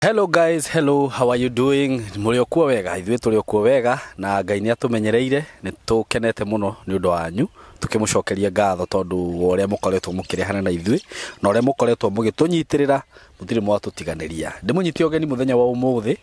Hello guys, hello, how are you doing? Mũrĩ o kuo wega, ithuĩ tũrĩ o kuo wega na Ngai nĩ atũmenyereire, nĩ tũkenete mũno nĩ ũndũ wanyu, tũkĩmũcokeria ngatho tondũ wa ũrĩa mũkoretwo mũkĩrehana na ithuĩ na ũrĩa mũkoretwo mũgĩtũnyitĩrĩra, mũtirĩ mwatũtiganĩria. Ndĩmũnyite ũgeni mũthenya wa ũmũthĩ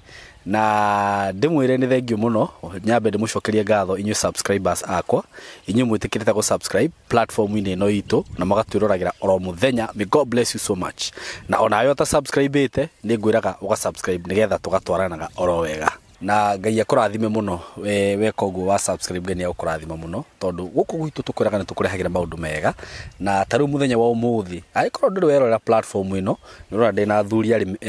na ndĩmwĩre nĩ thengiũ mũno, nyambe ndĩmũcokerie ngatho inyuĩ subscribers akwa, inyuĩ mwĩtĩkĩrĩte gũ subscribe platform-inĩ ĩno itũ na mũgatwĩroragĩra oro mũthenya. May God bless you so much. Na onawe ũta subscribe-ĩte nĩ ngwĩraga ũga subscribe nĩgetha tũgatwaranaga oro wega. Na Ngai akũrathime mũno weka ũguo wa subscribe, Ngai nĩ agũkũrathima mũno tondũ gũkũ gwitũ tũkwĩraga nĩ tũkũrehagĩra maũndũ mega. Na ta rĩu mũthenya wa ũmũthĩ, angĩkorwo ndũrĩ werorera platform ĩno, nĩ ũrona ndĩna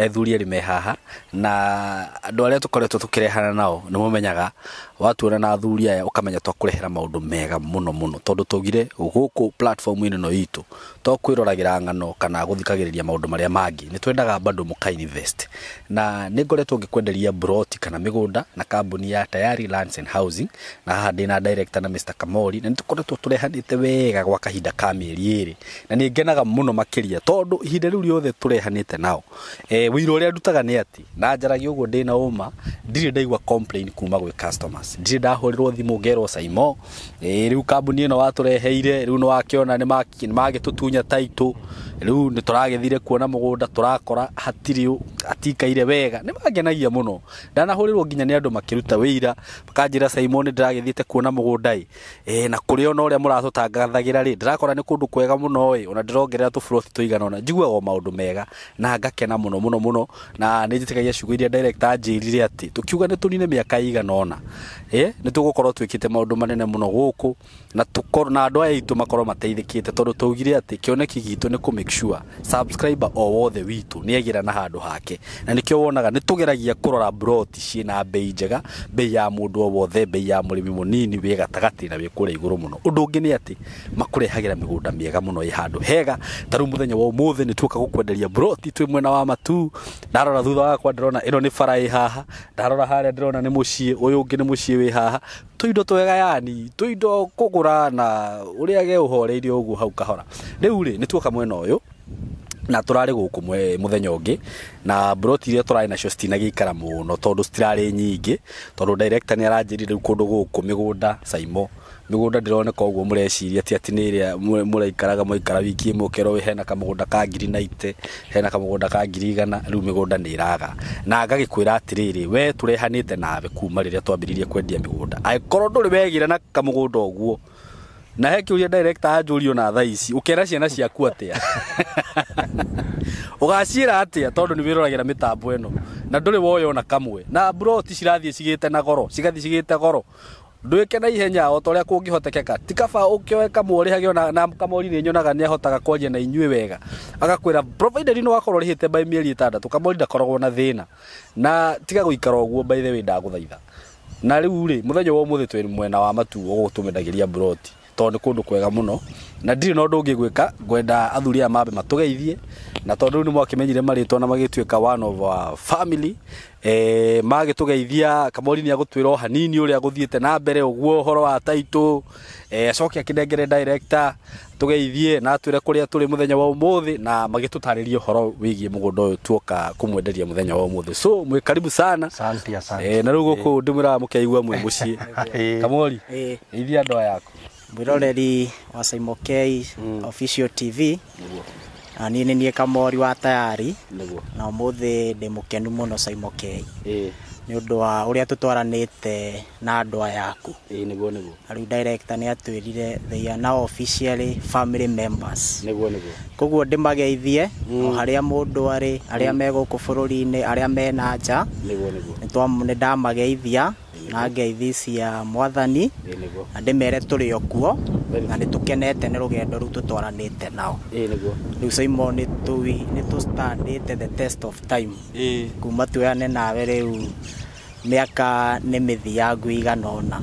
athuri erĩ me haha, na andũ arĩa tũkoretwo tũkĩrehana nao nĩ mũmenyaga watuona na athuri aya ũkamenya twakũrehera maũndũ mega mũno mũno, tondũ twaugire gũkũ platform ĩno itũ to kwĩroragĩra ng'ano kana gũthikagĩrĩria maũndũ marĩa mangĩ, nĩ twendaga bado mũka invest. Na nĩ ngoretwo ngĩkwenderia broti kana mĩgũnda na kambuni ya Tayari Lands and Housing, na haha ndĩna director na Mr. Kamori, na nĩ tũkoretwo tũrehanĩte wega gwa kahinda ka mĩeri 2, na nĩ ngenaga mũno makĩria tondũ ihinda rĩu rĩothe tũrehanĩte nao, wĩira ũrĩa ndutaga nĩ atĩ na njaragia ũguo ndĩna ũma, ndirĩ ndaigua complain kuma gwĩ customers, ndirĩ ndahũrĩrwo thimũ ngerwo Saimo, rĩu kambuni ĩno watũreheire rĩu nĩ wakĩona nĩ magĩtũtunya title, rĩu nĩ tũragĩthire kuona mũgũnda tũrakora hatirĩ hatikaire wega. Nĩ mangenagia mũno, ndanahũrĩrwo nginya nĩ andũ makĩruta wĩira makanjĩra Saimo nĩ ndĩragĩthiĩte kuona mũgũnda ĩ, na kũrĩ ona ũrĩa mũratũtangathagĩra rĩ, ndĩrakora nĩ kũndũ kwega mũno ĩ, ona ndĩrongerera tũburoti tũigana ũna. Njiguaga o maũndũ mega na ngakena mũno mũno mũno, na nĩ njĩtĩkagia ciugo iria director anjĩrire atĩ tũkiuga nĩ tũnine mĩaka ĩigana ũna, nĩ tũgũkorwo twĩkĩte maũndũ manene mũno gũkũ, na tũkorwo na andũ aya aitũ makorwo mateithĩkĩte, tondũ twaugire atĩ kĩoneki gitũ nĩ kũ make sure subscriber o wothe witũ nĩ agĩra na handũ hake, na nĩkĩo wonaga nĩ tũgeragia kũrora broti ciĩna bei njega, bei ya mũndũ o wothe, bei ya mũrĩmi mũnini wĩ gatagatĩ na wĩ kũrĩa igũrũ mũno. Ũndũ ũngĩ nĩ atĩ makũrehagĩra mĩgũnda mĩega mũno ĩ handũ hega. Ta rĩu mũthenya wa ũmũthĩ nĩ tuoka gũkwenderia broti twĩ mwena wa Matuu. Ndarora thutha wakwa ndĩrona ĩno nĩ bara ĩ haha, ndarora harĩa ndĩrona nĩ mũciĩ, ũyũ ũngĩ nĩ mũciĩ wĩ haha, tũindo twega, yani tũindo kũgũra na ũrĩa ge ũhoreirie ũguo hau kahora. Rĩu rĩ nĩ tuoka mwena ũyũ na tũrarĩ gũkũ mũthenya ũngĩ, na broti iria tũrarĩ nacio citinagĩikara mũno tondũ citirarĩ nyingĩ, tondũ director nĩ aranjĩrire rĩu kũndũ gũkũ mĩgũnda Saimo, mĩgũnda ndĩroneka ũguo mũreciria ti atĩ nĩ ĩrĩa mũraikaraga mwaikara wiki ĩmwe ũkerwo hena kamũgũnda ka ngiri 90, hena kamũgũnda ka ngiri 100, rĩu mĩgũnda nĩ ĩraga. Na ngagĩkwĩra atĩrĩrĩ, we tũrehanĩte nawe kuma rĩrĩa twambĩrĩirie kwendia mĩgũnda, angĩkorwo ndũrĩ wegĩra na kamũgũnda ũguo, na he kĩũria director anjũrio na thaa ici, ũkera ciana ciaku atĩa, ũgaciĩra atĩa, tondũ nĩ wĩroragĩra mĩtambo ĩno na ndũrĩ woya ona kamwe, na broti cirathiĩ cigĩte na goro, cigathiĩ cigĩte goro, ndwĩke na ihenya o ta ũrĩa kũngĩhotekeka. Ti kaba ũkĩoe kamwe ũrĩhage ona na Kamori nĩ nyonaga nĩ ahotaga kwaria na inyuĩ wega, agakwĩra provided nĩ wakorwo ũrĩhĩte by mĩeri 6, Kamori ndakoragwo na thĩna. Na tiga gũikara ũguo, by the way ndagũthaitha. Na rĩu rĩ mũthenya wa ũmũthĩ twĩ mwena wa Matuu ũgũtũmendagĩria broti tondũ nĩ kũndũ kwega mũno, na ndirĩ na ũndũ ũngĩ gwĩka, ngwenda athuri aya mambe matũgeithie, na tondũ rĩu nĩ mwakĩmenyire marĩtwa na magĩtuĩka one of our family, magĩtũgeithia. Kamori nĩ agũtwĩra o hanini ũrĩa gũthiĩte na mbere ũguo ũhoro wa title, acoke akĩnengere director tũgeithie na atwĩre kũrĩa tũrĩ mũthenya wa ũmũthĩ, na magĩtũtarĩrie ũhoro wĩgiĩ mũgũnda ũyũ tuoka kũmwenderia mũthenya wa ũmũthĩ. So mwĩ karibu sana. Asante, asante. Na rĩu gũkũ ndĩmwĩraga mũkeigua mwĩ mũciĩ. Kamori, geithia andũ aya aku. Mwĩroreri wa Saimo K Official TV, na niĩ nĩ niĩ Kamori wa Tayari, na ũmũthĩ ndĩ mũkenu mũno Saimo K nĩ ũndũ wa ũrĩa tũtwaranĩte na andũ aya aku. Nĩguo nĩguo. Na rĩu director nĩ atwĩrire they are now officially family members. Nĩguo nĩguo. Koguo ndĩmageithie o harĩa mũndũ arĩ, arĩa me gũkũ bũrũri-inĩ, arĩa me na nja. Nĩguo nĩguo. Nĩ ndamageithia na ngeithi cia mwathani, na ndĩmere tũrĩ o kuo na nĩ tũkenete nĩ rũgendo rũu tũtwaranĩte nao. Nĩguo. Rĩu Saimo nĩ tũ-standĩte the test of time. Kuma tuoyane nawe rĩu mĩaka nĩ mĩthiangu ĩigana ũna,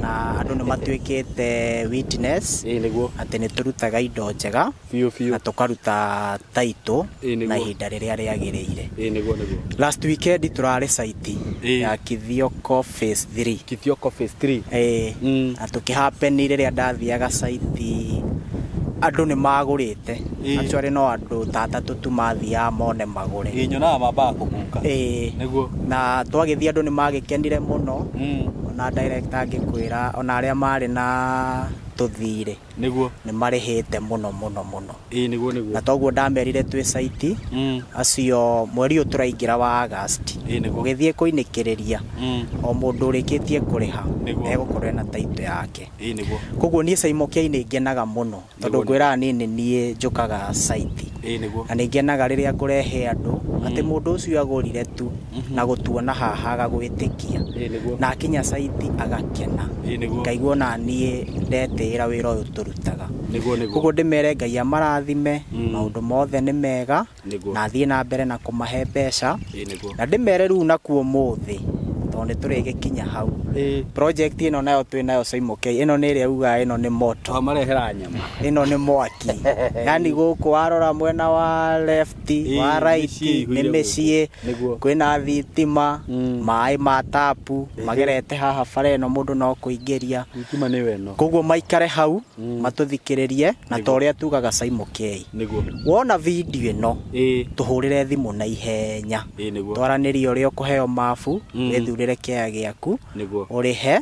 na andũ nĩ matuĩkĩte witness atĩ nĩ tũrutaga indo njega biũ na tũkaruta title na ihinda rĩrĩa rĩagĩrĩire. Nĩguo nĩguo. Last weekend tũrarĩ site ya Kithioko phase 3. Kithioko phase 3. Na tũkĩhappen rĩrĩa ndathiaga site andũ nĩ magũrĩte. Actually no andũ ta atatũ tu mathiaga mone magũre. Ĩĩ, nyonaga mambaga kũmunga. Ĩĩ. Nĩguo. Na twagĩthiĩ andũ nĩ magĩkenire mũno. Ona director angĩkwĩra ona arĩa marĩ na tũthirĩ Nĩguo. nĩ marĩhĩte mũno mũno mũno. Ĩĩ, nĩguo nĩguo. Na toguo ndamerire twĩ site acio mweri ũyũ tũraingĩra wa August. Ĩĩ, nĩguo. Ũgĩthiĩ kũinĩkĩrĩria o mũndũ ũrĩkĩtie kũrĩha Nĩguo. egũkorwo ena title yake. Ĩĩ, nĩguo. Koguo niĩ Saimo K nĩ ngenaga mũno tondũ Nĩguo. ngwĩraga niĩ nĩ niĩ njũkaga site. Ĩĩ, nĩguo. Na nĩ ngenaga rĩrĩa ngũrehe andũ atĩ mũndũ ũcio agũrire tu na gũtuona haha agagwĩtĩkia. Ĩĩ, nĩguo. Na akinya site agakena. Ĩĩ, nĩguo. Ngaigua ona niĩ ndetĩĩra wĩra ũyũ tũrutaga. Nĩguo nĩguo. Koguo ndĩmere Ngai amarathime, maũndũ mothe nĩ mega Nĩguo. na athiĩ na mbere na kũmahe mbeca. Ĩĩ, nĩguo. Na ndĩmere rĩu nakuo ũmũthĩ tondũ nĩ tũrĩgĩkinya hau. Ĩĩ. Project ĩno nayo twĩ nayo Saimo K, ĩno nĩ ĩrĩa ugaga ĩno nĩ moto. Twamarehera nyama. Ĩno nĩ mwaki. Yani gũkũ warora mwena wa left, Ĩĩ, wa right mĩciĩ nĩ ĩihũire mĩciĩ. gũkũ. Nĩguo. Kwĩna thitima, maĩ ma tapu magerete haha bara ĩno mũndũ no kũingĩria. Thitima nĩyo ĩno. Koguo maikare hau matũthikĩrĩrie na ta ũrĩa tugaga Saimo K. Nĩguo. Wona video ĩno Ĩĩ. tũhũrĩre thimũ na ihenya. Ĩĩ, nĩguo. Twaranĩrie ũrĩa ũkũheo mabu, wĩthurĩre kĩaya gĩaku, Nĩguo. ũrĩhe,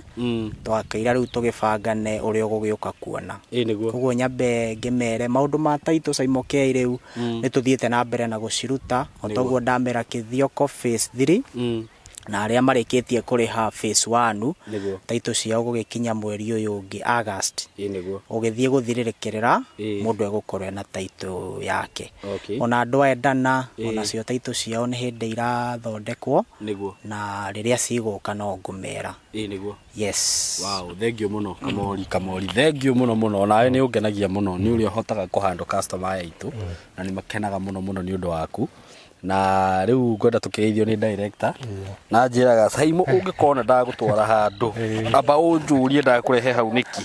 twakĩira rĩu tũgĩbangane ũrĩa ũgũgĩũka kuona. Ĩĩ, nĩguo. Koguo nyambe ngĩmere maũndũ ma title Saimo K rĩu nĩ tũthiĩte na mbere na gũciruta o toguo ndamera Kĩthioko phase 3 na arĩa marĩkĩtie kũrĩha phase 1 Nĩguo. title ciao gũgĩkinya mweri ũyũ ũngĩ August. Ĩĩ, nĩguo. Ũgĩthiĩ gũthirĩrĩkĩrĩra Ĩĩ. mũndũ egũkorwo ena title yake. Okay. Ona andũ a Endana Ĩĩ. ona cio title ciao nĩ hĩndĩ irathondekwo Nĩguo. na rĩrĩa cigũka no ngũmera. Ĩĩ, nĩguo. Yes. Wow, thank you mũno Kamori, Kamori. Thank you mũno mũno. Nawe nĩ ũngenagia mũno nĩ ũrĩa ũhotaga kũhandle customer aya aitũ na nĩ makenaga mũno mũno nĩ ũndũ waku. Na rĩu ngwenda tũkĩgeithio nĩ director na njĩraga Saimo ũngĩkona ndagũtwara handũ amba ũnjũrie ndakũrehe hau nĩkĩ.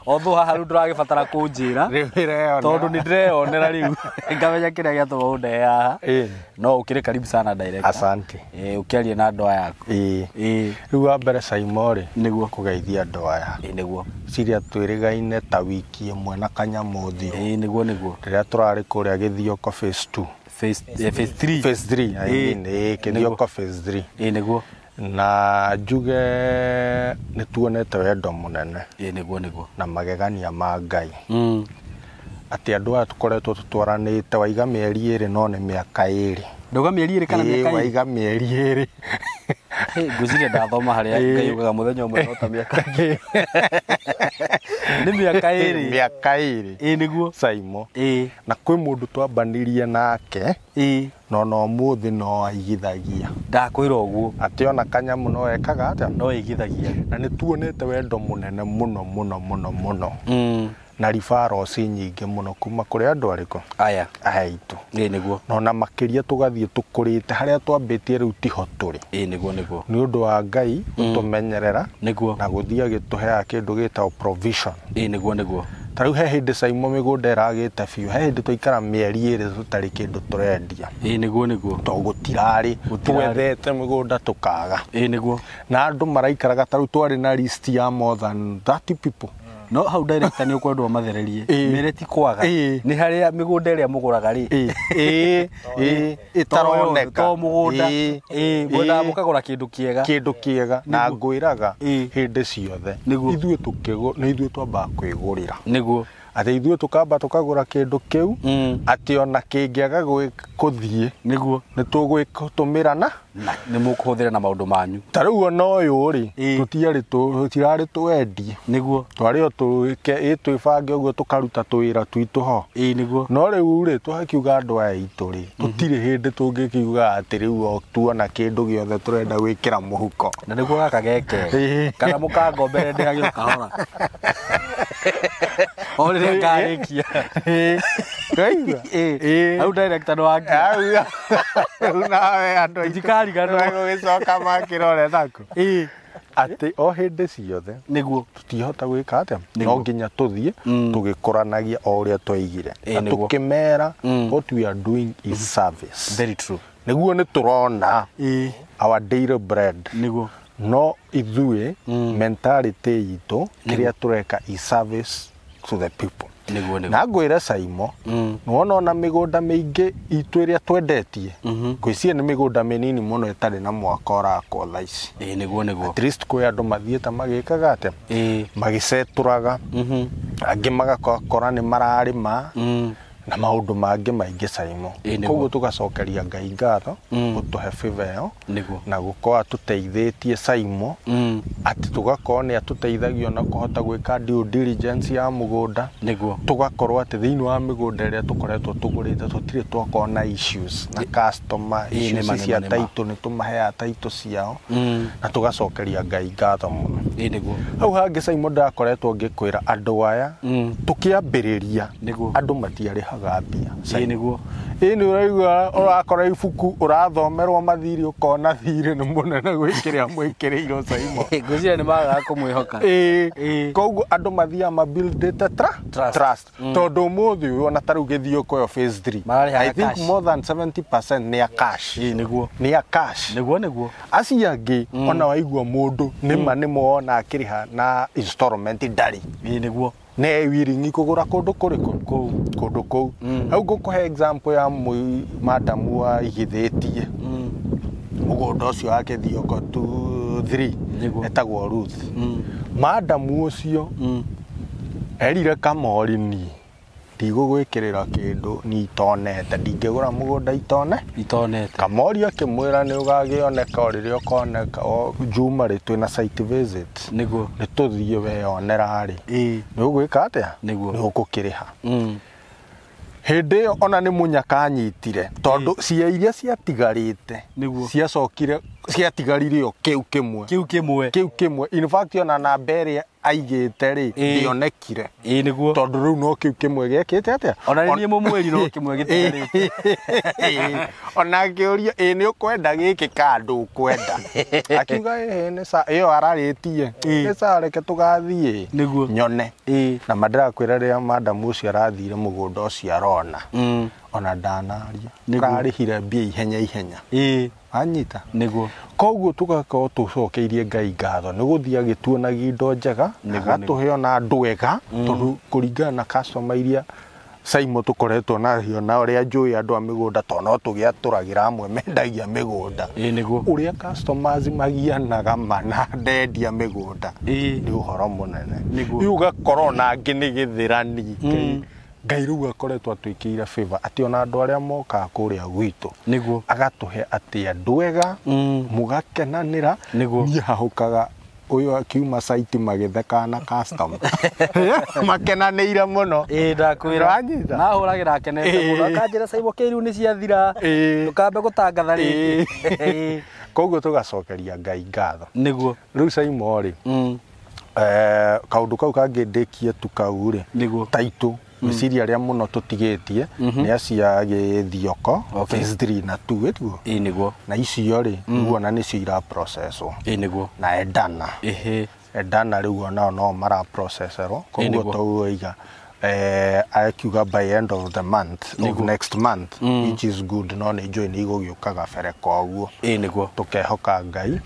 Although haha rĩu ndũragĩbatara kũnjĩra Rĩu ndĩreyonera. tondũ nĩ ndĩreyonera rĩu ngamenya kĩrĩa gĩatũma ũndehe haha. Ĩĩ. No ũkĩrĩ karibu sana director. Asante. Ĩĩ, ũkĩarie na andũ aya aku. Ĩĩ. Ĩĩ. Rĩu wa mbere Saimo rĩ, Nĩguo. kũgeithia andũ aya. Ĩĩ, nĩguo. Ciria twĩrĩgaine ta wiki ĩmwe na kanyamũ thirũ. Ĩĩ, nĩguo nĩguo. Rĩrĩa tũrarĩ kũrĩa Gĩthioko phase 2. Phase phase 3. Phase 3, I Ĩĩ. mean, ĩĩ, Kĩthioko phase 3. Ĩĩ, nĩguo. Na njuge nĩ tuonete wendo mũnene Ĩĩ, nĩguo nĩguo. na magegania ma Ngai. Atĩ andũ aya tũkoretwo tũtwaranĩte waiga mĩeri ĩrĩ no nĩ mĩaka ĩrĩ. Ndauga mĩeri ĩrĩ kana Ĩĩ, mĩaka ĩrĩ? waiga mĩeri ĩrĩ. Hey, ngwĩciria ndathoma harĩa Ĩĩ. Ngai ugaga mũthenya ũmwe no ta mĩaka nĩ mĩaka ĩrĩ. Mĩaka ĩrĩ. Ĩĩ, nĩguo. Saimo. Ĩĩ. Na kwĩ mũndũ twambanirie nake Ĩĩ. no no ũmũthĩ no aigithagia. Ndakwĩra ũguo. Atĩ ona kanyamũ no ekaga atĩa? No ĩigithagia. Na nĩ tuonete wendo mũnene mũno mũno mũno mũno. Na referrals nyingĩ mũno kuma kũrĩ andũ arĩkũ? Aya. Aya aitũ. Ĩĩ, nĩguo. Na ona makĩria tũgathiĩ tũkũrĩte harĩa twambĩtie rĩu tiho tũrĩ. Ĩĩ, nĩguo nĩguo. Nĩ ũndũ wa Ngai gũtũmenyerera Nĩguo. na gũthiĩ agĩtũheaga kĩndũ gĩtagwo provision. Ĩĩ, nĩguo nĩguo. Ta rĩu he hĩndĩ Saimo mĩgũnda ĩragĩte biũ, he hĩndĩ twaikara mĩeri ĩrĩ tũtarĩ kĩndũ tũrendia. Ĩĩ, nĩguo nĩguo. To gũtirarĩ, Gũtirarĩ. twethete mĩgũnda tũkaga. Ĩĩ, nĩguo. Na andũ maraikaraga ta rĩu twarĩ na list ya more than 30 people. No hau director nĩ ũkwendwo mathererie. Ĩĩ. Mere ti kwaga. Ĩĩ. Nĩ harĩa mĩgũnda ĩrĩa mũgũraga rĩ. Ĩĩ, ĩĩ, ĩĩ, ĩtaroneka. To mũgũnda. Ĩĩ, Ĩĩ, mwendaga ĩĩ. mũkagũra kĩndũ kĩega. Kĩndũ kĩega na ngwĩraga Ĩĩ. hĩndĩ ciothe Nĩguo. ithuĩ nĩ ithuĩ twambaga kwĩgũrĩra. Nĩguo. Atĩ ithuĩ tũkamba tũkagũra kĩndũ kĩu atĩ ona kĩngĩaga kũthiĩ Nĩguo. nĩ tũgwĩtũmĩra na Na nĩ mũkũhũthĩra na maũndũ manyu. ta rĩu ona ũyũ rĩ Ĩĩ. tũtiarĩ tũtirarĩ twendie. Nĩguo. Twarĩ o twĩke ĩ twĩbange ũguo tũkaruta tũwĩra twitũ ho. Ĩĩ, nĩguo. No rĩu rĩ twakiuga andũ aya aitũ rĩ tũtirĩ hĩndĩ tũngĩkiuga atĩ rĩu o tuona kĩndũ gĩothe tũrenda gwĩkĩra mũhuko. Na nĩguo gaka geke. Ĩĩ. Kana mũkangombere ndĩhagĩrwo kahora. O rĩrĩa ngarĩkia. Ĩĩ. Waigua? Ĩĩ. Ĩĩ. Hau director nĩ wangia. Hau rĩu nawe andũ aitũ Ndikariganĩrwo. nĩmegũgĩcoka makĩrore naku. Ĩĩ. Atĩ o hĩndĩ ciothe Nĩguo. tũtihota gwĩka atĩa Nĩguo. no nginya tũthiĩ tũgĩkũranagia o ũrĩa twaigire Ĩĩ, na nĩguo. tũkĩmera what we are doing is service. Very true. Nĩguo nĩ tũrona Ĩĩ. our daily bread. Nĩguo. No ithuĩ mentality itũ kĩrĩa tũreka is service to the people. Nĩguo nĩguo. Na ngwĩre Saimo, nĩwona ona mĩgũnda mĩingĩ itũ ĩrĩa twendetie, ngwĩciria nĩ mĩgũnda mĩnini mũno ĩtarĩ na mwaka ũrakwo thaa ici. Ĩĩ nĩguo nĩguo. At least kwĩ andũ mathiĩte magĩkaga atĩa, Ĩĩ. magĩcetũraga, angĩ magakora nĩ mararĩma, na maũndũ mangĩ maingĩ Saimo. Ĩĩ, nĩguo. Koguo tũgacokeria Ngai ngatho gũtũhe favor ĩyo, Nĩguo. na gũkorwo atũteithĩtie Saimo, atĩ tũgakorwo nĩ atũteithagia na kũhota gwĩka due diligence ya mũgũnda. Nĩguo. Tũgakorwo atĩ thĩinĩ wa mĩgũnda ĩrĩa tũkoretwo tũgũrĩte tũtirĩ twakorwo na issues na customer, Ĩĩ, issues nĩma, cia nĩma, nĩma. title nĩ tũmaheaga title ciao, na tũgacokeria Ngai ngatho mũno. Ĩĩ nĩguo. Hau hangĩ Saimo, ndakoretwo ngĩkwĩra andũ aya, tũkĩambĩrĩria, Nĩguo. andũ matiarĩhaga mbia. Ĩĩ nĩguo. Ĩĩ nĩ ũraigua ũrakora ibuku ũrathomerwo mathirĩ, ũkona thirĩ nĩ mũnene gwĩ kĩrĩa mwĩkĩrĩirwo Saimo. Ngwĩciria nĩ magaga kũmwĩhoka. Ĩĩ. Ĩĩ. Koguo andũ mathiaga mabuildĩte Trust. trust. Tondũ ũmũthĩ ũyũ ona ta rĩu gĩthiũko ĩyo phase 3, Mararĩhaga I think cash. more than 70% nĩ a cash. Ĩĩ nĩguo. Nĩ a cash. Nĩguo nĩguo. Acio angĩ ona waigua mũndũ nĩma nĩmwona akĩrĩha na installment ndarĩ, Ĩĩ nĩguo. nĩ willing kũgũra kũndũ kũrĩkũ? Kũu. Kũndũ kũu. Hau ngũkũhe example ya madamu wa igithĩtie mũgũnda ũcio wa Gĩthioko 2 3, Nĩguo. etagwo Ruth. Madamu ũcio erire Kamori, ni ndigũgwĩkĩrĩra kĩndũ ni itonete, ndingĩgũra mũgũnda itone. Itonete. Kamori akĩmwĩra nĩ ũgagĩoneka o rĩrĩa ũkoneka, o Juma rĩ twĩna site visit, Nĩguo. nĩ tũthiĩ weyonera rĩ, Ĩĩ. nĩ ũgwĩka atĩa? Nĩguo. Nĩ ũgũkĩrĩha. Hĩndĩ ĩyo ona nĩ mũnyaka anyitire, tondũ cia iria ciatigarĩte, Nĩguo. ciacokire ciatigarire o kĩu kĩmwe. Kĩu kĩmwe. Kĩu kĩmwe. In fact ona namba ĩrĩa aigĩte rĩ, Ĩĩ. ndĩonekire, Ĩĩ nĩguo. tondũ rĩu no kĩu kĩmwe gĩekĩte atĩa. Ona nĩ niĩ mũmwĩri no kĩmwe gĩtigarĩte. Ĩĩ. Ona akĩũria, ĩ nĩ ũkwenda gĩkĩ ka ndũkwenda? Akiuga ĩhĩ nĩ sa ĩyo ararĩtie, Ĩĩ. nĩ sawa, reke tũgathiĩ Nĩguo. nyone. Ĩĩ. Na mandĩrakwĩra rĩrĩa madamu ũcio arathire mũgũnda ũcio arona, ona ndanaria, Nĩguo. ũrarĩhire mbia ihenya ihenya. Ĩĩ. Anyita. Nĩguo. Koguo tũgakorwo tũcokeirie Ngai ngatho nĩ gũthiĩ agĩtuonagia indo njega, Nĩguo, agatũhe ona andũ ega, tondũ kũringana na customer iria Saimo tũkoretwo nacio na ũrĩa njũĩ andũ a mĩgũnda, tondũ no tũgĩatũragĩra amwe mendagia mĩgũnda, Ĩĩ nĩguo. ũrĩa customers magianaga mana ndendia mĩgũnda, Ĩĩ. nĩ ũhoro mũnene. Nĩguo. Rĩu ũgakora ona angĩ nĩ gĩthĩrani. Ngai rĩu akoretwo atwĩkĩire favor atĩ ona andũ arĩa mokaga kũrĩa gwitũ, Nĩguo. agatũhe atĩ andũ ega, mũgakenanĩra. Nĩguo. Niĩ hahũkaga ũyũ akiuma site magĩthekaga na customer makenanĩire mũno. Ĩĩ ndakwĩra. Wanyita? Nahũragĩra akenete Ĩĩ. mũno akanjĩra Saimo kĩrĩu nĩ ciathira. Ĩĩ. Ndũkambe gũtangatha rĩngĩ. Ĩĩ. Koguo tũgacokeria Ngai ngatho. Nĩguo. Rĩu Saimo rĩ, kaũndũ kau kangĩ ndĩkie tu kau rĩ, Nĩguo. taitũ meciria arĩa mũno tũtigĩtie nĩ acia gĩthioko Okay. phase 3 na 2 ĩtiguo, Ĩĩ nĩguo. na icio rĩ, rĩu ona nĩcio ira processwo, Ĩĩ nĩguo. na endana, Ĩhĩ. endana rĩu onao no mara processerwo. Koguo nĩguo. tou oiga akiuga by end of the month of Nĩguo. next month, which is good, no nĩ njũĩ nĩ igũgĩũka gabere koguo Ĩĩ nĩguo. tũkehoka Ngai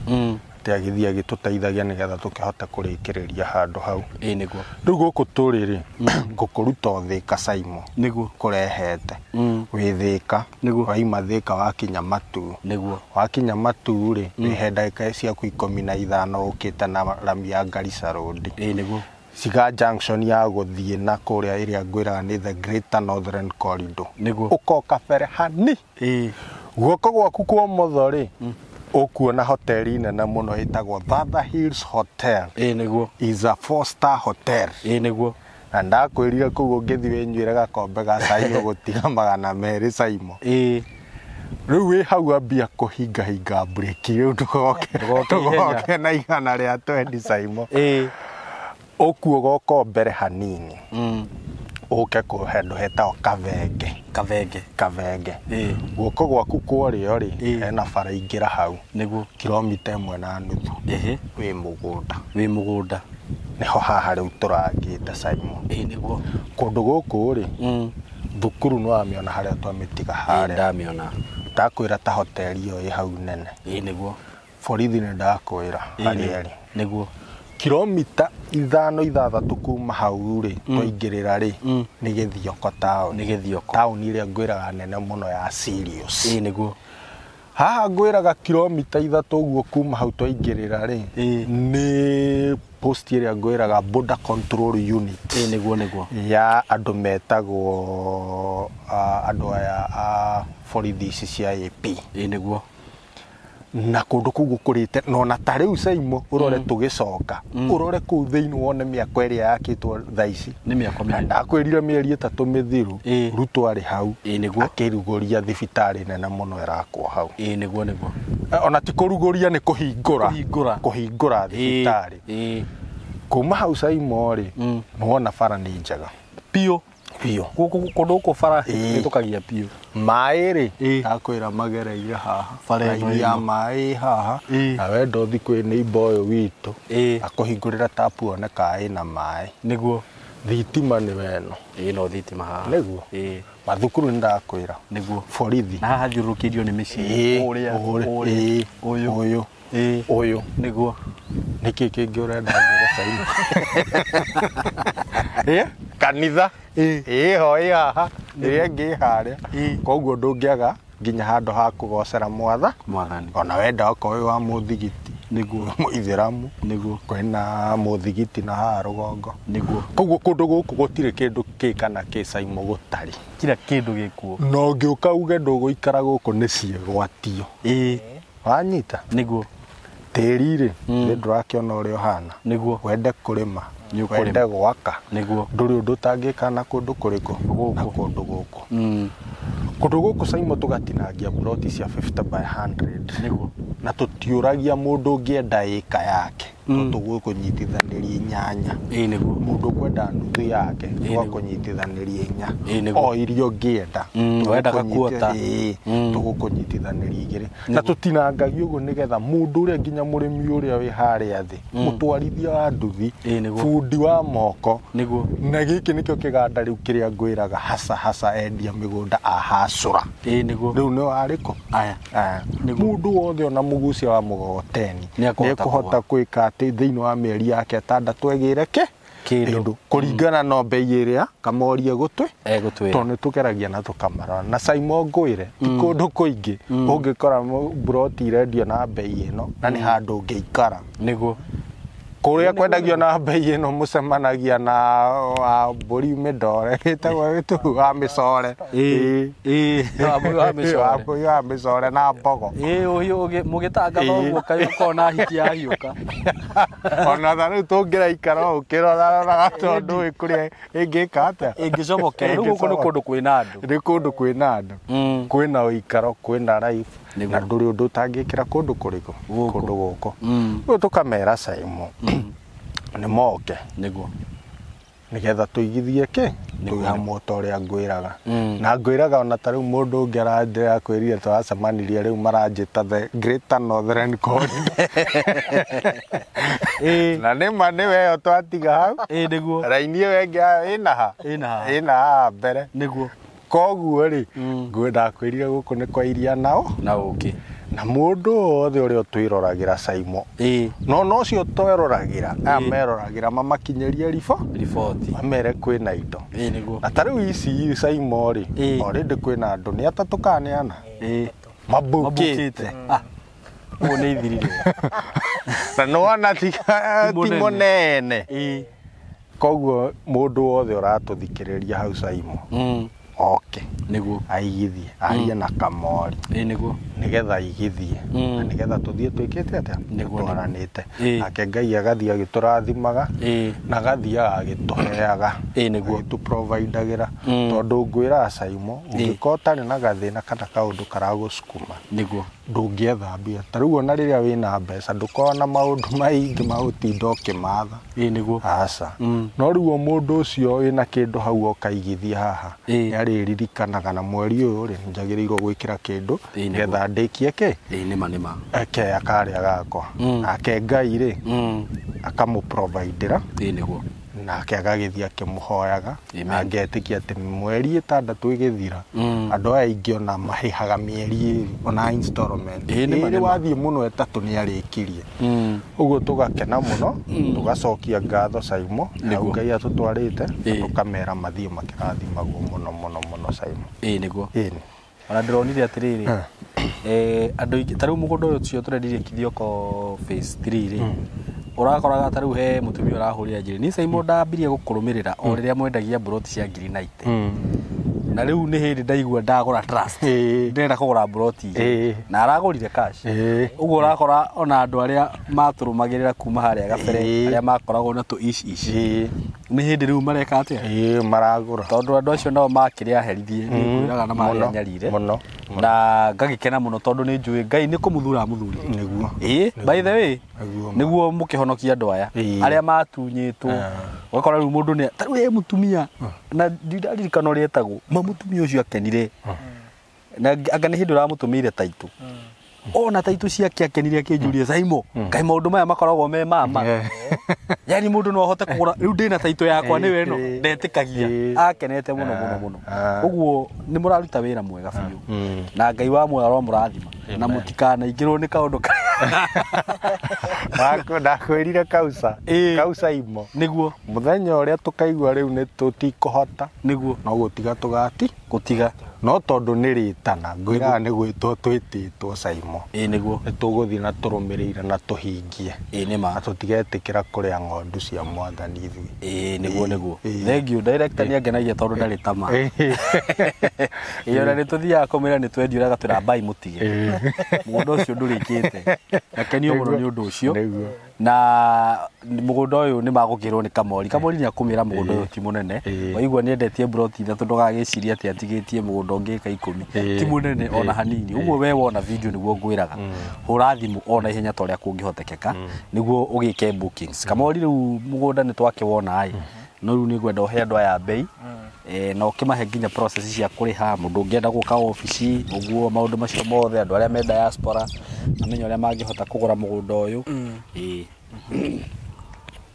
atĩ agĩthiĩ agĩtũteithagia nĩgetha tũkĩhote kũrĩkĩrĩria handũ hau. Ĩĩ nĩguo. Rĩu gũkũ tũrĩ rĩ, ngũkũruta o Thĩka Saimo, Nĩguo. kũrehete wĩ Thĩka. Nĩguo. Waima Thĩka wakinya Matuu. Nĩguo. Wakinya Matuu rĩ, wĩhe ndagĩka ciaku 15 ũkĩte na rami ya Garissa Road. Ĩĩ nĩguo. Ciga junction ya gũthiĩ na kũrĩa ĩrĩa ngwĩraga nĩ the Greater Northern Corridor. Nĩguo. Ũkoka bere hani, Ĩĩ. guoko gwaku kwa ũmotho rĩ, ũkuona hoteli nene mũno ĩtagwo Thatha Hills Hotel. Ĩĩ nĩguo. Is a 4 star hotel. Ĩĩ nĩguo. Na ndakwĩrire kũu ũngĩthiĩ wĩnyuĩre gakombe ga cai ũgũtiga 200 Saimo. Ĩĩ. Rĩu wĩ hau ambia kũhingahinga mburĩki rĩu, ndũgoke Ndũgoke ihenya. ndũgoke na 120 Saimo. Ĩĩ. Ũkuo goka mbere hanini, ũke kũ handũ hetagwo Kabenge. Kabenge. Kabenge. Ĩĩ. Guoko gwaku kwa ũrĩo rĩ, Ĩĩ. hena bara ingĩra hau, Nĩguo. kilomita 1.5, Ĩhĩ. wĩ mũgũnda. Wĩ mũgũnda. Nĩho haha rĩu tũrangĩte Saimo. Ĩĩ nĩguo. Kũndũ gũkũ rĩ, thukuru nĩ wamĩona harĩa twamĩtiga Ĩĩ harĩa? Ndamĩona. Ndakwĩra ta hoteli ĩyo ĩ hau nene. Ĩĩ nĩguo. Borithi nĩ ndakwĩra Ĩĩ harĩa ĩrĩ. nĩguo. Kilomita 5 6 kuma hau rĩ twaingĩrĩra rĩ nĩ Gĩthioko taũni. Nĩ Gĩthioko. Taũni ĩrĩa ngwĩraga nene mũno ya Sirius. Ĩĩ nĩguo. Haha ngwĩraga kilomita 3 ũguo kuma hau twaingĩrĩra rĩ nĩ post ĩrĩa ngwĩraga border control unit. Ĩĩ nĩguo nĩguo. Ya andũ metagwo andũ aya a borithi ici cia AP. Ĩĩ nĩguo. Na kũndũ kũu gũkũrĩte no na ta rĩu Saimo ũrore tũgĩcoka ũrore kũu thĩinĩ wone mĩako ĩrĩa yakĩtwo thaa ici. Nĩ mĩako mĩnene. Ndakwĩrire mĩeri 3 mĩthiru Ruto arĩ hau akĩrugũria thibitarĩ nene mũno ĩrakwo hau. Ĩĩ nĩguo nĩguo. Ona ti kũrugũria nĩ kũhingũra. Kũhingũra thibitarĩ. Kuma hau Saimo rĩ nĩwona bara nĩ njega Biũ. Biũ. Kũndũ gũkũ bara ĩtũkagia biũ. Maĩ rĩ ndakwĩra magereire haha. Raini ya maĩ haha. Na wenda ũthiĩ kwĩ neighbor ũyũ witũ akũhingũrĩra tapu one kana ĩna maĩ. Nĩguo. Thitima nĩ weno. Ĩĩ no thitima haha. Nĩguo. Mathukuru nĩ ndakwĩra. Nĩguo. Borithi. Na haha hathiũrũrũkĩirio nĩ mĩciĩ. Ũrĩa ũrĩa ũyũ ũyũ ũyũ. Nĩguo. Nĩkĩ kĩngĩ ũrenda ngwĩre Saimo? Kanitha ĩho ĩ haha ĩrĩa ĩngĩ ĩ harĩa. Koguo ndũngĩaga nginya handũ ha kũgocera mwathani. Ona wenda okorwo wĩ wa mũthigiti. Nĩguo. Mũithĩramu. Nĩguo. Kwĩna mũthigiti na haha rũgongo. Nĩguo. Koguo kũndũ gũkũ gũtirĩ kĩndũ kĩ kana kĩ Saimo gũtarĩ. Kila kĩndũ gĩkuo. Na ũngĩũka uge ndũgũikara gũkũ nĩ ciĩgwatio. Wanyita? Nĩguo. Tĩri rĩ nĩ ndũrakĩona ũrĩa ũhana. Nĩguo. Wende kũrĩma. Wende gwaka. Nĩguo. Ndũrĩ ũndũ ũtangĩka na kũndũ kũrĩkũ? Na kũndũ gũkũ. Kũndũ gũkũ Saimo tũgatinangia ploti cia 50 by 100. Nĩguo. Na tũtiũragia mũndũ ũngĩenda ĩka yake. Tũgũkũnyitithanĩria 8. Ĩĩ nĩguo. Mũndũ ũkwenda nuthu yake tũgakũnyitithanĩria 4. Ĩĩ nĩguo. O iria ũngĩenda. Wendaga kuota. Tũgũkũnyitithanĩria 2. Na tũtinangagia ũguo nĩgetha mũndũ ũrĩa nginya mũrĩmi ũrĩa wĩ harĩa thĩ, mũtwarithia wa nduthi, bundi wa moko. Nĩguo. Na gĩkĩ nĩkĩo kĩganda rĩu kĩrĩa ngwĩraga hasa hasa endia mĩgũnda ahacũra. Ĩĩ nĩguo. Rĩu nĩ warĩkũ? Aya. Mũndũ wothe ona mũgucia wa mũgogoteni nĩekũhota gwĩka atĩ thĩinĩ wa mĩeri yake 6 egĩre kĩndũ kũringana na mbei ĩrĩa Kamorie egũtwĩra. Tondũ nĩtũgeragia na tũkamarora. Na Saimo ngwĩre ti kũndũ kũingĩ ũngĩkora mburoti irendio na mbei ĩno na nĩ handũ ũngĩikara. Nĩguo. Kũrĩa kwendagio na mbei ĩno mũcemanagia na wa mbũri mĩndore ĩtagwo gĩtũ wa mĩcore. Wa mĩcore. Wa mbũri wa mĩcore na mbogo. Ĩĩ mũgĩtangatha ũguo kaĩ ũkona hiti yahiũka. Ona tha rĩu tũngĩraikara ũũ ũkĩroraroraga tondũ ndũĩ kũrĩa ĩngĩka atĩa. Ĩngĩcomokera. Rĩu gũkũ nĩ kũndũ kwĩna andũ. Nĩ kũndũ kwĩna andũ. Kwĩna ũikaro, kwĩna life. Na ndũrĩ ũndũ ũtangĩkĩra kũndũ kũrĩkũ? Kũndũ gũkũ. Rĩu tũkamera Saimo nĩ moke. Nĩguo. Nĩgetha tũigithie kĩ? Twĩ hamwe ta ũrĩa ngwĩraga. Na ngwĩraga ona ta rĩu mũndũ ũngĩ aranjĩra kwĩrire tũracemanirie rĩu maranjĩta the Greater Northern Corridor. Na nĩma nĩwe ĩyo twatiga hau. Ĩĩ nĩguo. Raini ĩyo ĩngĩ ĩna ha? Ĩna haha. Ĩna haha mbere. Nĩguo. Koguo rĩ ndakwĩrire gũkũ nĩ kwa iria nao na ũkĩ. Na mũndũ wothe ũrĩa ũtwĩroragĩra Saimo. No ũcio tweroragĩra aya meroragĩra mamakinyĩrie riboti mamere kwĩna indo. Ĩĩ nĩguo. Na ta rĩu ici Saimo rĩ already kwĩna andũ nĩ 3 kana nĩ 4 mabukĩte. Ũguo nĩ ithirire. Na nĩwona ti mũnene. Koguo mũndũ wothe ũratũthikĩrĩria hau Saimo oke. Nĩguo. Aigithie arie na Kamori. Ĩĩ nĩguo. Nĩgetha aigithie. Na nĩgetha tũthiĩ twĩkĩte atĩa? Nĩguo. Twaranĩte. Nake Ngai agathiĩ agĩtũrathimaga. Na agathiaga agĩtũheaga. Ĩĩ nĩguo. Agĩtũprovidagĩra. Tondũ ngwĩraga Saimo ũngĩkorwo ũtarĩ na gathĩna kana kaũndũ karagũcukuma. Nĩguo. Ndũngĩetha mbia. Ta rĩu ona rĩrĩa wĩna mbeca ndũkoragwo na maũndũ maingĩ ma gũtinda ũkĩmatha. Ĩĩ nĩguo. Aca. No rĩu o mũndũ ũcio wĩna kĩndũ hau ũkaigithia haha nĩarĩririkanaga na mweri ũyũ rĩ njagĩrĩirwo gwĩkĩra kĩndũ nĩgetha ndĩkie kĩ? Ĩĩ nĩma nĩma. Eke akarĩa gakwa. Nake Ngai rĩ akamũprovidĩra. Ĩĩ nĩguo. Nake agagĩthiĩ akĩmũhoyaga na ngetĩkia atĩ mweri 6 ĩgĩthira andũ aya aingĩ ona mahĩhaga mĩeri 2 ona installment ĩrĩ wathiĩ mũno 3 nĩ arĩkirie. Ũguo tũgakena mũno tũgacokia ngatho Saimo na Ngai atũtwarĩte tũkamera mathiĩ makĩrathimagwo mũno mũno mũno Saimo. Ĩĩ nĩguo. Ona ndĩronire atĩrĩrĩ andũ aingĩ ta rĩu mũgũnda ũyũ ũcio tũrendirie Kithioko phase 3 rĩ ũrakoraga ta rĩu he mũtumia ũrahũrĩra njĩra ni Saimo ndambirie gũkũrũmĩrĩra o rĩrĩa mwendagia mburoti cia ngiri 90 na rĩu nĩ hĩndĩ ndaigua ndagũra trust ndĩrenda kũgũra mburoti na aragũrire cash. Ũguo ũrakora ona andũ arĩa matũrũmagĩrĩra kuma harĩa gabere arĩa makoragwo na tũ ici ici nĩ hĩndĩ rĩu mareka atĩa maragũra tondũ andũ acio nao makĩrĩ aherithie nĩ ngwĩraga na marĩa nyarire mũno na ngagĩkena mũno tondũ nĩ njũĩ Ngai nĩ kũmũthura mũthuri nĩguo. By the way nĩguo mũkĩhonokia andũ aya arĩa matunyĩtwo ũgakora rĩu mũndũ nĩ ta rĩu he mũtumia na ndirikana ũrĩa etagwo ma mũtumia ũcio akenire na anga nĩ hĩndĩ ũramũtũmĩire taitũ ona taitũ ciake akenire akĩnjũria Saimo kaĩ maũndũ maya makoragwo me mama yani mũndũ no ahote kũgũra rĩu ndĩna taitũ yakwa nĩwe ĩno ndetĩkagia akenete mũno mũno mũno. Ũguo nĩ mũraruta wĩra mwega biũ na Ngai wa muoyo aromũrathima na mũtikanaingĩrwo nĩ kaũndũ ndakwĩrire kausa kausa imo nĩguo mũthenya ũrĩa tũkaigua rĩu nĩ tũtikũhota nĩguo no gũtiga tũgati gũtiga no tondũ nĩ rĩtana ngwĩraga nĩ gwĩtwo twĩtĩtwo Saimo. Ĩĩ nĩguo nĩ tũgũthiĩ na tũrũmĩrĩire na tũhingie. Ĩĩ nĩ ma na tũtigetĩkĩra kũrĩa ng'ondu cia mwathani ithuĩ. Ĩĩ nĩguo nĩguo. Thank you director nĩ angenagia tondũ ndarĩ tama. Ĩĩ ona nĩ tũthiaga kũmĩra nĩ twendio agatwĩra mbai mũtige mũgũnda ũcio ndũrĩkĩte. Ngakenio mũno nĩ ũndũ ũcio na mũgũnda ũyũ nĩ magũkĩrwo nĩ Kamori. Kamori nĩ akũmĩra mũgũnda ũyũ ti mũnene waigua nĩ endetie mburoti 3 ndũgagĩcirie atĩ atigĩtie mũgũnda ũngĩ ĩka 10 ti mũnene ona hanini. Ũguo we wona video nĩguo ngwĩraga hũra thimũ ona ihenya ta ũrĩa kũngĩhotekeka nĩguo ũgĩke bookings. Kamori rĩu mũgũnda nĩ twakĩwona ĩ no rĩu nĩ ngwenda ũhe andũ aya bei na ũkĩmahe nginya process cia kũrĩha mũndũ ũngĩenda gũka obici ũguo maũndũ macio mothe andũ arĩa me diaspora amenye ũrĩa mangĩhota kũgũra mũgũnda ũyũ.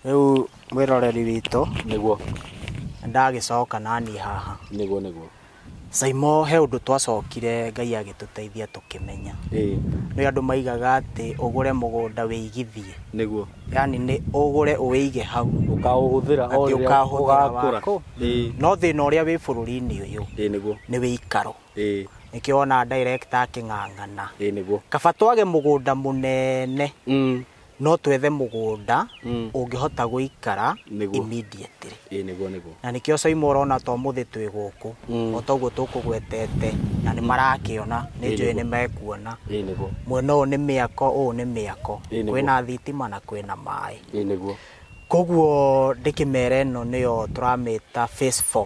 Rĩu mwĩroreri witũ nĩguo ndagĩcoka naniĩ haha nĩguo nĩguo Saimo he ũndũ twacokire Ngai agĩtũteithia tũkĩmenya. Nĩ andũ maigaga atĩ ũgũre mũgũnda wĩigithie nĩguo yani nĩ ũgũre ũwĩige hau ũkaũhũthĩra o rĩrĩa ũgakũra. No thĩna ũrĩa wĩ bũrũri-inĩ ũyũ nĩguo nĩ wĩikaro. Nĩkĩo wona director akĩng'ang'ana. Nĩguo kaba twage mũgũnda mũnene no twethe mũgũnda ũngĩhota gũikara immediately. Nĩguo nĩguo na nĩkĩo Saimo ũrona to mũthĩ twĩ gũkũ o toguo tũkũgwetete na nĩ marakĩona nĩ njũĩ nĩ mekuona. Nĩguo mwena ũyũ nĩ mĩako ũyũ nĩ mĩako kwĩna thitima na kwĩna maĩ. Nĩguo koguo ndĩkĩmera ĩno nĩyo tũramĩta phase 4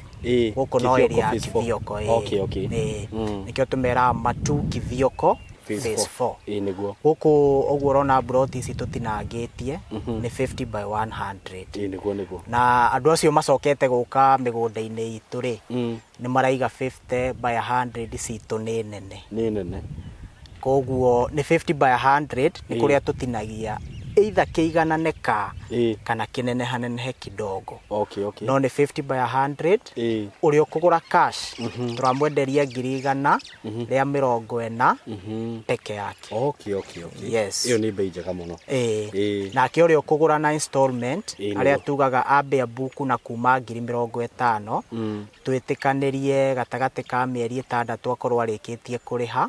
gũkũ no area ya Kithioko. Nĩkĩo tũmeraga Matu Kithioko phase 4. Nĩguo gũkũ ũguo ũrona mburoti ici tũtinangĩtie nĩ 50 by 100. Nĩguo nĩguo na andũ acio macokete gũka mĩgũnda-inĩ itũ rĩ nĩ maraiga 50 by 100 citũ nĩ nene. Nĩ nene koguo nĩ 50 by 100 nĩ kũrĩa tũtinagia either kĩiganane ka kana kĩnenehanenehe kidogo. Okay. No nĩ 50 by 100 ũrĩa ũkũgũra cash tũramwenderia 140,000 peke yake. Okay. Yes. Ĩyo nĩ bei njega mũno. Nake ũrĩa ũkũgũra na installment arĩa tugaga ambe mbuku na kuma 50,000 twĩtĩkanĩrie gatagatĩ ka mĩeri 6 akorwo arĩkĩtie kũrĩha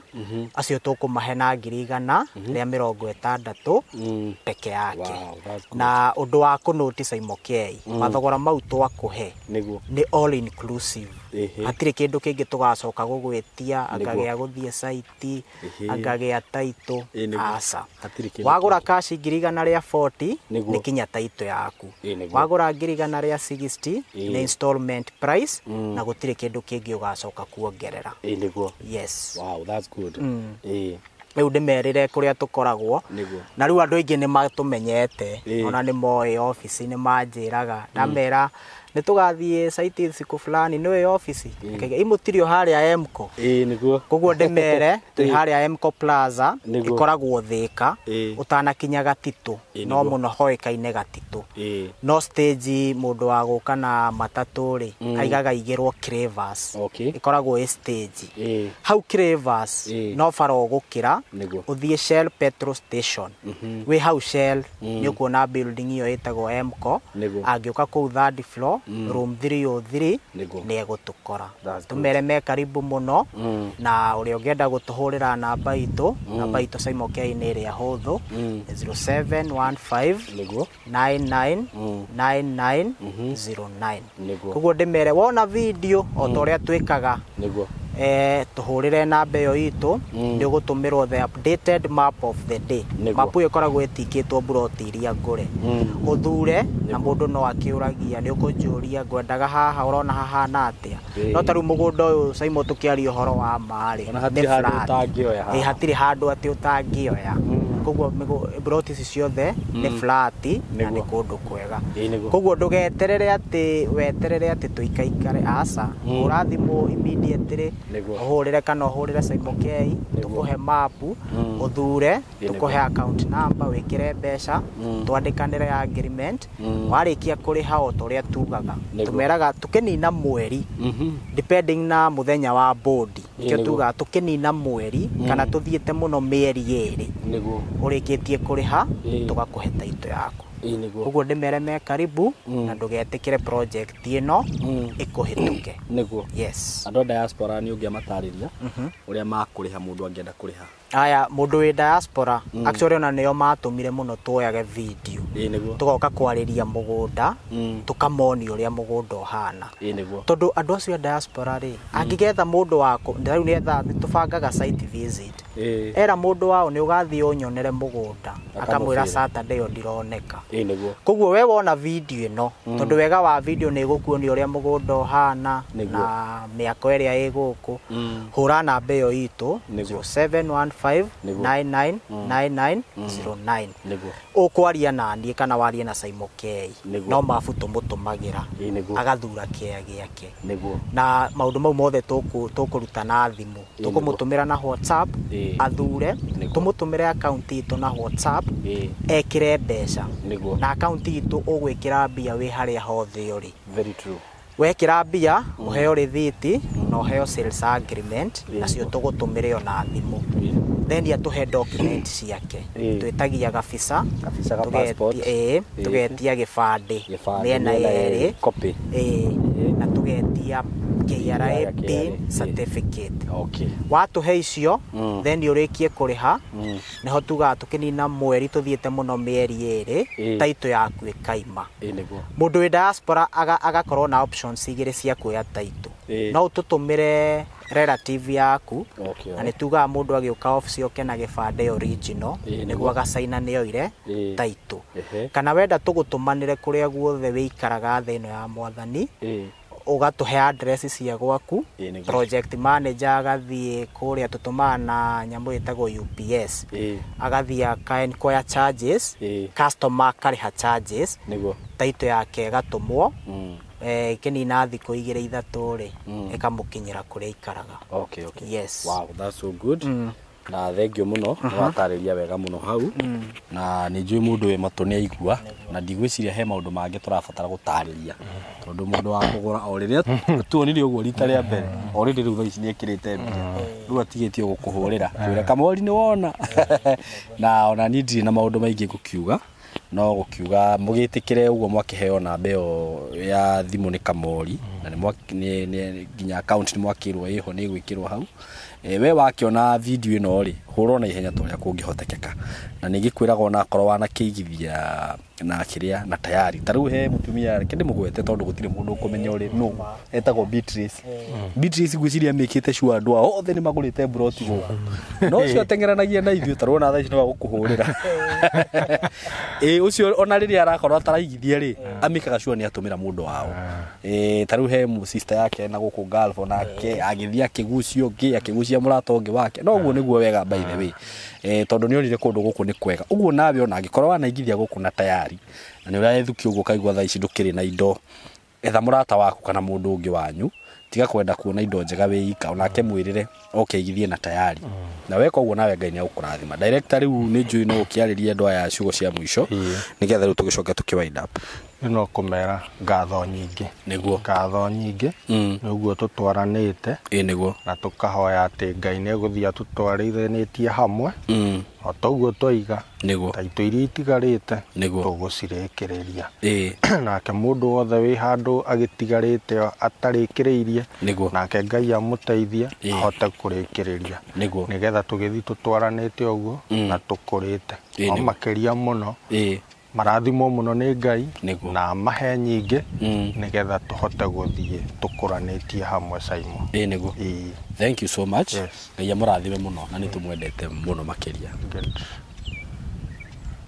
acio tũkũmahe na 160,000 peke yake. Wow, na ũndũ wa kũnũti Saimo K mathogora mau twakũhe nĩ all inclusive. Hatirĩ kĩndũ kĩngĩ tũgacoka gũgwĩtia angagĩa gũthiĩ site angagĩa taitũ aca. Wagũra cash 140,000 nĩ kinya taitũ yaku. Wagũra 160,000 nĩ installment price na gũtirĩ kĩndũ kĩngĩ ũgacoka kuongerera. Yes. Wow, that's good. Rĩu ndĩmerĩre kũrĩa tũkoragwo na rĩu andũ aingĩ nĩ matũmenyete ona nĩ moĩ obici nĩ manjĩraga ndamera Nĩ tũgathiĩ site siku fulani nĩwe office imũtirio harĩa Emco. Ĩĩ nĩguo. Koguo ndĩmere twĩ harĩa Emco Plaza ĩkoragwo Thĩka ũtanakinya Gatitũ, no mũno hoĩkaine Gatitũ. No stage mũndũ wa gũka na matatũ rĩ aigaga igĩrwo Cravers. Ĩkoragwo ĩ stage hau Cravers, no bara ũgũkĩra ũthiĩ Shell petrol station. Wĩ hau Shell nĩ ũkuona building ĩyo ĩtagwo Emco. Angĩũka kũu third floor room 303 nĩ egũtũkora. Tũmere me karibu mũno. Na ũrĩa ũngĩenda gũtũhũrĩra namba itũ, namba itũ Simon K nĩ ĩrĩa hũthũ, 0715 99 99 09. Koguo ndĩmere wona video o ta ũrĩa twĩkaga, tũhũrĩre namba ĩyo itũ, nĩ ũgũtũmĩrwo the updated map of the day. Map ĩyo ĩkoragwo ĩtikĩtwo mburoti iria ngũre, ũthure. Na mũndũ no akĩũragia nĩ ũkũnjũria ngwendaga haha ũrona hahana atĩa. No ta rĩu mũgũnda ũyũ Simon tũkĩaria ũhoro wa ma-rĩ, hatirĩ handũ ũtangĩoya. Hatirĩ handũ atĩ ũtangĩoya. Koguo mburoti ici ciothe nĩ flat na nĩ kũndũ kwega. Koguo ndũgeterere atĩ weterere atĩ tũikaikare, aca, hũra thimũ immediately, ũhũrĩre kana ũhũrĩre Simon K, tũkũhe mapu ũthure, tũkũhe account number wĩkĩre mbeca, twandĩkanĩre agreement. Warĩkia kũrĩha o ta ũrĩa tugaga, tũmeraga tũkĩnina mweri depending na mũthenya wa bodi, nĩkĩo tugaga tũkĩnina mweri kana tũthiĩte mũno mĩeri ĩrĩ, ũrĩkĩtie kũrĩha tũgakũhe taito yaku. Koguo ndĩmere me karibu na ndũgetĩkĩre project ĩno ĩkũhĩtũke. Nĩguo. Yes. Andũ a diaspora nĩ ũngĩamatarĩria ũrĩa makũrĩha mũndũ angĩenda kũrĩha. Aya, mũndũ wĩ diaspora actually ona nĩo matũmire mũno tuoyage video. Nĩguo. Tũgoka kwarĩria mũgũnda, tũkamonia ũrĩa mũgũnda ũhana. Nĩguo. Tondũ andũ acio a diaspora rĩ, angĩgetha mũndũ wako, rĩu nĩetha tũbangaga site visit. Era mũndũ wao nĩ ũgathiĩ ũnyonere mũgũnda, akamwĩra Saturday ĩyo ndironeka. Nĩguo. Koguo we wona video ĩno, tondũ wega wa video nĩ ĩgũkuonia ũrĩa mũgũnda ũhana na mĩako ĩrĩa ĩ gũkũ, hũra namba ĩyo itũ 0715 99 99 09. Ũkwaria na niĩ kana warie na Simon K, no mabu tũmũtũmagĩra agathura kĩea gĩake. Na maũndũ mau mothe tũkũruta na thimũ, tũkũmũtũmĩra na WhatsApp athure, tũmũtũmĩre account itũ na WhatsApp ekĩre mbeca. Na account itũ ũgwĩkĩra mbia wĩ harĩa hothe ũrĩ. Very true. Wekĩra mbia ũheo rĩthiti na ũheo sales agreement, nacio tũgũtũmĩre ona thimũ. Then atũhe document ciake, twĩtagia gabica, tũgetia gĩbandĩ mĩena yerĩ, na tũgetia KRA PIN certificate. Watũhe icio, then ũrĩkie kũrĩha, nĩho tugaga tũkĩnina mweri tũthiĩte mũno mĩeri ĩrĩ, taito yaku ĩkaima. Mũndũ wĩ diaspora agakorwo na options igĩrĩ cia kuoya taito. No ũtũtũmĩre relative yaku, na nĩ tugaga mũndũ agĩũka office oke na gĩbandĩ original, nĩguo agacaina nĩ oire taito. Kana wenda tũgũtũmanĩre kũrĩa guothe wĩikaraga thĩ ĩno ya Mwathani, ũgatũhe address cia gwaku, project manager agathiĩ kũrĩa tũtũmaga na nyamũ ĩtagwo UPS, agathiĩ aka enquire charges, customer akarĩha charges, taito yake ĩgatũmwo, ĩkĩnina thikũ igĩrĩ ithatũ rĩ, ĩkamũkinyĩra kũrĩa aikaraga. Okay, okay. Yes. Wow, that's so good. Na thengio mũno, nĩ watarĩria wega mũno hau. Na nĩ njũĩ mũndũ wĩ matũ nĩ aigua, na ndigwĩciria he maũndũ mangĩ tũrabatara gũtarĩria, tondũ mũndũ wa kũgũra o rĩrĩa tuonire ũguo rita rĩa mbere, o rĩrĩ rĩu thaa ici nĩ ekĩrĩte mbia, rĩu atigĩtie gũkũhũrĩra kwĩra Kamori nĩ wona. Na ona niĩ ndirĩ na maũndũ maingĩ ngũkiuga, no gũkiuga mũgĩtĩkĩre ũguo mwakĩheo namba ĩyo ya thimũ nĩ Kamori, na nĩ nginya account nĩ mwakĩrwo ĩho nĩ ĩgwĩkĩrwo hau. We wakĩona video ĩno rĩ, hũra na ihenya ta ũrĩa kũngĩhotekeka. Na nĩngĩkwĩraga ona akorwo wanakĩigithia na kĩrĩa na tayari. Ta rĩu he mũtumia, reke ndĩmũgwete tondũ gũtirĩ mũndũ ũkũmenya ũrĩ nũ, etagwo Beatrice. Beatrice ngwĩciria mĩkĩte sure andũ ao othe nĩ magũrĩte mburoti gũkũ. No ũcio ateng'eranagia na ithuĩ, ta rĩu ona thaa ici no agũkũhũrĩra. Ũcio ona rĩrĩa arakorwo ataraigithia rĩ, amĩkaga sure nĩ atũmĩra mũndũ wao. Ta rĩu he sister yake na gũkũ Gulf onake agĩthiĩ akĩgucia ũngĩ, akĩgucia mũrata ũngĩ wake. No ũguo nĩguo wega by the way. Tondũ nĩ onire kũndũ gũkũ nĩ kwega. Ũguo nawe ona angĩkorwo wanaigithia gũkũ na tayari, na nĩ ũraethukio ũguo ũkaigua thaa ici ndũkĩrĩ na indo, Etha mũrata waku kana mũndũ ũngĩ wanyu, tiga kwenda kuona indo njega wĩ ika, onake mwĩrĩre oke igithie na tayari. Na weka ũguo nawe Ngai nĩ agũkũrathima. Director, rĩu nĩ njũĩ no ũkĩarĩrie andũ aya ciugo cia mũico, nĩgetha rĩu tũgĩcoke tũkĩ wind up. No kũmera ngatho nyingĩ. Nĩguo. Ngatho nyingĩ nĩ ũguo tũtwaranĩte. Ĩ nĩguo. Na tũkahoya atĩ Ngai nĩ egũthiĩ atũtwarithĩtie hamwe o ta ũguo twaiga. Nĩguo. Ta itũ iria itigarĩte Nĩguo. tũgũcirĩkĩrĩria. Ĩ Nake mũndũ wothe wĩ handũ agĩtigarĩte atarĩkĩrĩirie, Nĩguo. nake Ngai amũteithie ahote kũrĩkĩrĩria, Nĩguo. nĩgetha tũgĩthiĩ tũtwaranĩte ũguo na tũkũrĩte. Ĩ, O nĩguo. makĩria mũno Ĩ marathimwo mũno nĩ Ngai Nĩguo. na amahe nyingĩ, nĩgetha tũhote gũthiĩ tũkũranĩtie hamwe, Simon. Ĩ nĩguo. Ĩ. Thank you so much. Yes. Ngai amũrathime mũno, na nĩ tũmwendete mũno makĩria. Good.